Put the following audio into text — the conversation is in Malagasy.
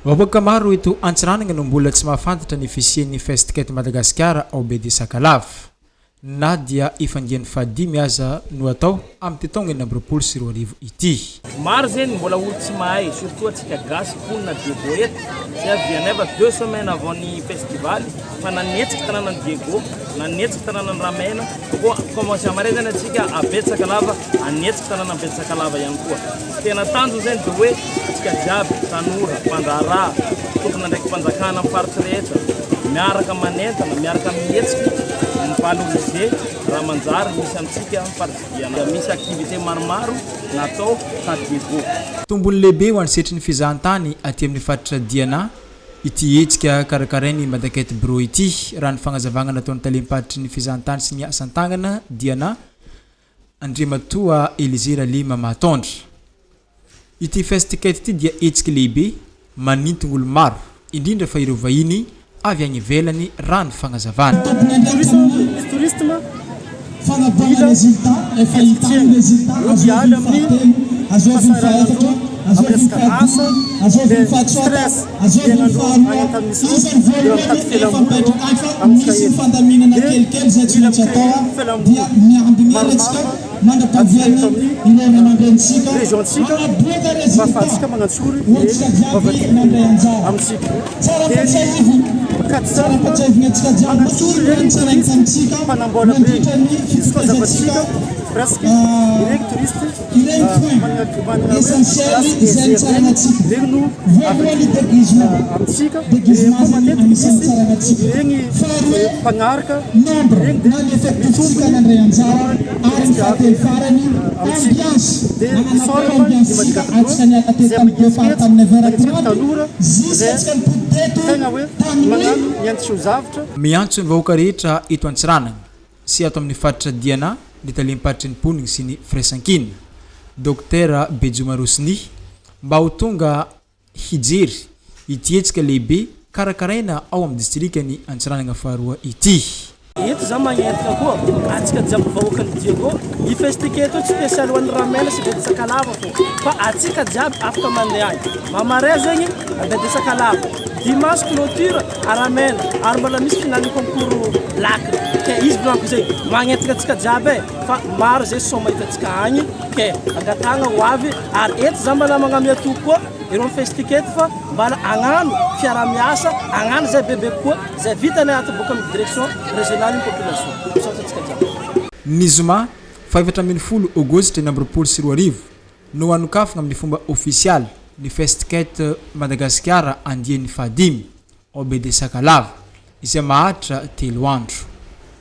Vahoaka maro eto Antsiranana no mbola tsy mahafantatra ny fisian'ny Festicket Madagasikara ao BD Sakalava, na dia efa andiany fahadimy aza no atao amin'ity taogna 2026 ity. Maro zegny mbola olo tsy mahay surtout atsika gasy mponina Diego eto zay avianay fa 2 semaines avant ny festival fa nanetsiky tanànan'i Diego, nanetsiky tanànan'i Ramena koa commencé amare zany atsika a Betsaka anetsiky tanàna Betsaka ihany koa. Tena tanjony zany de hoe atsika jiaby tanora, mpandraharaha, tompon'andraiky mpanjakana amin'ny faritsy rehetra miaraka manentana, miaraka mihetsiky, mivaloriser raha manjary misy amintsika amin'ny faritsy Diana. Misy activité maromaro natao ta Diego. Tombony lehibe ho an'ny sehatry ny fizahantany aty amin'ny faritra Diana ity hetsika karakarain'ny Madaket Bro ity, raha ny fagnazavagna nataon'ny talem-paritry ny fizahantany sy ny asan-tagnana Diana, Andriamatoa Elysée Ralima Mahatondra. Ity Festicket ity dia hetsika lehibe manintona olo maro, indrindra fa ireo vahiny avy agny ivelany, raha ny fagnazavana. Tourisme mila fihetsiketsehana ro miala amin'ny fahasahiranandro amin'ny resaka asa, le stress iainandreo agny an-tany misy reo de mitady fialamboly reo amintsika eto, de mila mi-créer fialamboly maromaro atsika eto amin'ny région ntsika mba ahafahantsika magnantsory le vavahady amintsika, de ny kitesurf magnantsory regny touriste mpanambola be regny, izy koa zavatsika presque iregny touriste manana manana hoe place aisée regny, regny no avy amintsika, de koa matetiky misy iregny mpagnaraka regny de mitombo ny touriste avy amintsika, de isaorana ny Madagascar zay magnetsiketsy magnetsiketsy tanora zay tegna hoe magnano miantso zavatra. Miantso ny vahoaka rehetra eto Antsiranana sy ato amin'ny faritra Diana ny talem-paritry ny mponina sy ny firaisankina, Dokotera Bejoma Rosny, mba ho tonga hijery ity hetsika lehibe karakaraina ao amin'ny distrikan'i Antsiranana faharoa ity. Eto za magnentana koa atsika jiaby vahoakan'i Diego, i Festicket io tsy spécial ho an'i Ramena sy Bedy Sakalava fô fa atsika jiaby afaka mandeha agny. Mamaray zegny à Bedy Sakalava, dimanche clôture à Ramena ary mbola misy finale concours lakina ke izy volaniko zegny magnentana atsika jiaby e fa maro zay sôma hitantsika agny ke angatahagna ho avy ary eto za mbola magnamia toky koa ireo amin'ny Festicket fa mbala agnano fiaraha-miasa agnano zay bebe kokoa zay vitanay ato boaka amin'ny direction régionale ny population. Misaotra antsika jiaby. Ny zoma faha-14 aogositra 2026 no hanokafana amin'ny fomba ofisialy ny Festicket Madagasikara andiany fahadimy ao BD Sakalava, izay maharitra 3 andro.